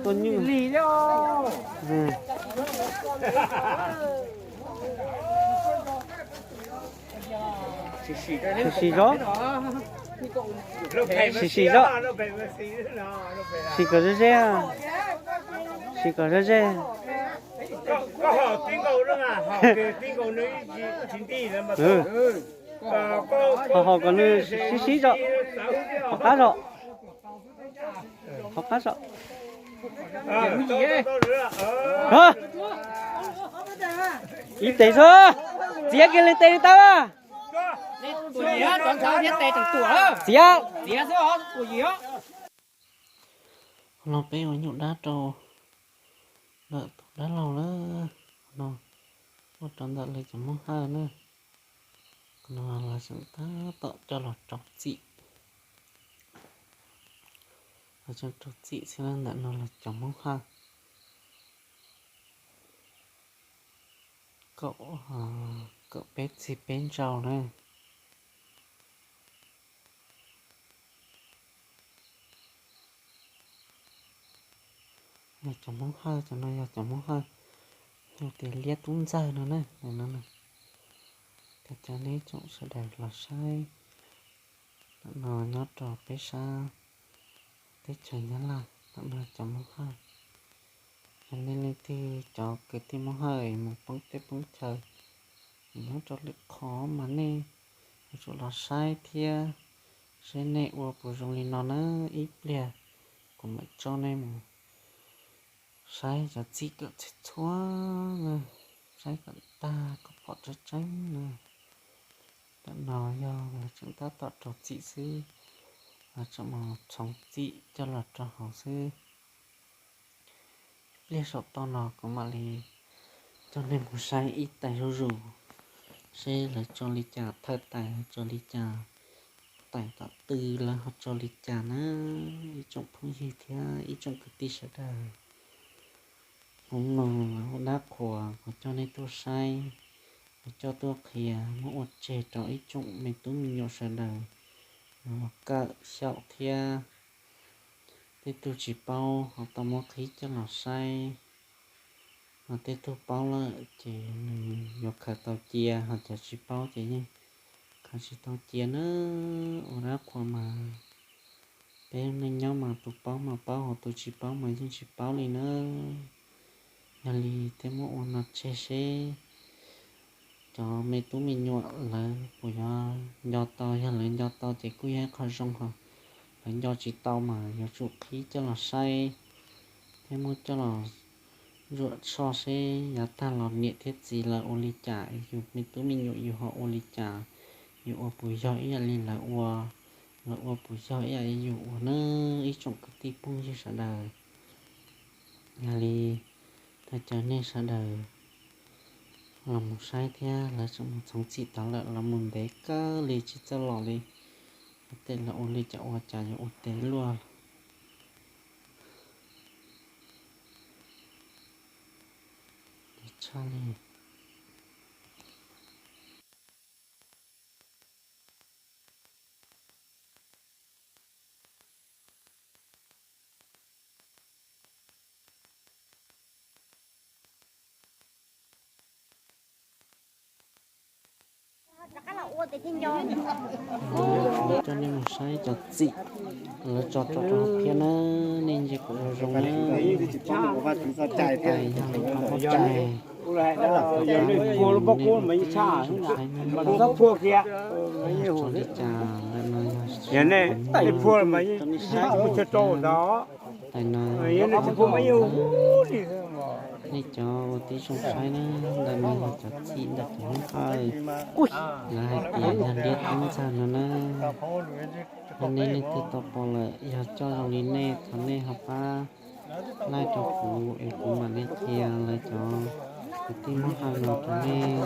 Tua nyuj. Sim sim zov, sim sim zov, sim kom ze ze, sim kom ze ze. Ho ho kom nws sib sib zog, ho qab zog, ho qab zog. Ib tes xwb, txiav kiag leej tes li tau. Txiav. No peb ua nyuj dab rau ntawm tus dab laug lawm. No ua rau ntawm lawv cov Hmoob Hawj na. No lawv tseem tab tom coj los rau txim, lawv tseem rau txim xwb na. Ntawm no lawv cov Hmoob Hawj kaum, kaum peb txig peb ntsau na. Yog cov Hmoob Hawj, cov no yog cov Hmoob Hawj, yog tias liab tub ntxawg no na. Ntawm no, cov nej tsoom sawv daws los saib, ntawm no nyob rau peb sab teb chaws Nyab Laj, ntawm no cov Hmoob Hawj. Yog nej leej twg cov kwv tij Hmoob Hawj mus poob teb poob chaw, nyob rau lwm qhov mas nej yuav tsum los saib thiab, seb nej ua puas zoo li no na. Ib pliag kuv mam tso nej mus saib cov txim kom txhua txhua na, saib kom tag kom pom tseeb tseeb na. Ntawm no yog lawv tseem tab tom rau txim xwb, lawv tseem mus txhoov txim coj los rau hauv xwb. Ib pliag saum toj no kuv mam li coj nej mus saib ib tais zuj zus, seb lawv tso li cas, thawj tais tso li cas, tais tom tw lawv ho tso li cas na. Ib tsoom phooj ywg thiab ib tsoom kwv tij sawv daws, hnub no ua dab qhuas kuv coj nej tuaj saib, kuv coj tuaj qhia, muab ua tseg rau ib tsoom me tub me nyuam sawv daws los kawm xyaum thiab. Tej tug tsis paub ho tau muab qhib coj los saib, ho tej tug paub lawm ces nws yuav khaws tau cia, ho cov tsis paub ces yeej khaws tsis tau cia na. Ua dab qhuas mas peb neej nyob mas tus paub mas paub, ho tus tsis paub mas yeej tsis paub li na. Yog li thiaj muab ua no tseg seb cov me tub me nyuam lawv puas yuav nco tau. Yog lawv nco tau ces kuj yog ib qho zoo, ho lawv nco tsis tau mas yuav tsum qhib coj los saib thiab muab coj los ntsuam soj seb yav tag los niam thiab txiv lawv ua li cas, yus me tub me nyuam yus ho ua li cas, yus ua puas yog ib yam li lawv ua, lawv ua puas yog ib yam li yus ua na, ib tsoom kwv tij phooj ywg sawv daws. Yog li thov caw nej sawv daws los mus saib thiab, lawv tseem mus txhoov txim tau lawm, los mus ntev kawg li tsis txawj los li. Tej lawv ua li cas ua cas yuav ua teb luaj tshaj li. Coj nej mus saib cov txim lawv tso rau hauv phiab na, nej ntsia kom zoo zoo na. Tais yog lawv tau muab tais, nej mus saib na. Tso li cas ntawm no yog tais no. Nej cov ua tib zoo saib na, ntawm no yog cov txim ntawm cov Hmoob Hawj, lawv hais tias yog liab tub ntxawg no na. Yog nej leej twg tau pom lawm yog coj zoo li nej, thov nej ho pab like rau kuv es kuv mam li qhia lawv cov kwv tij Hmoob Hawj no rau nej.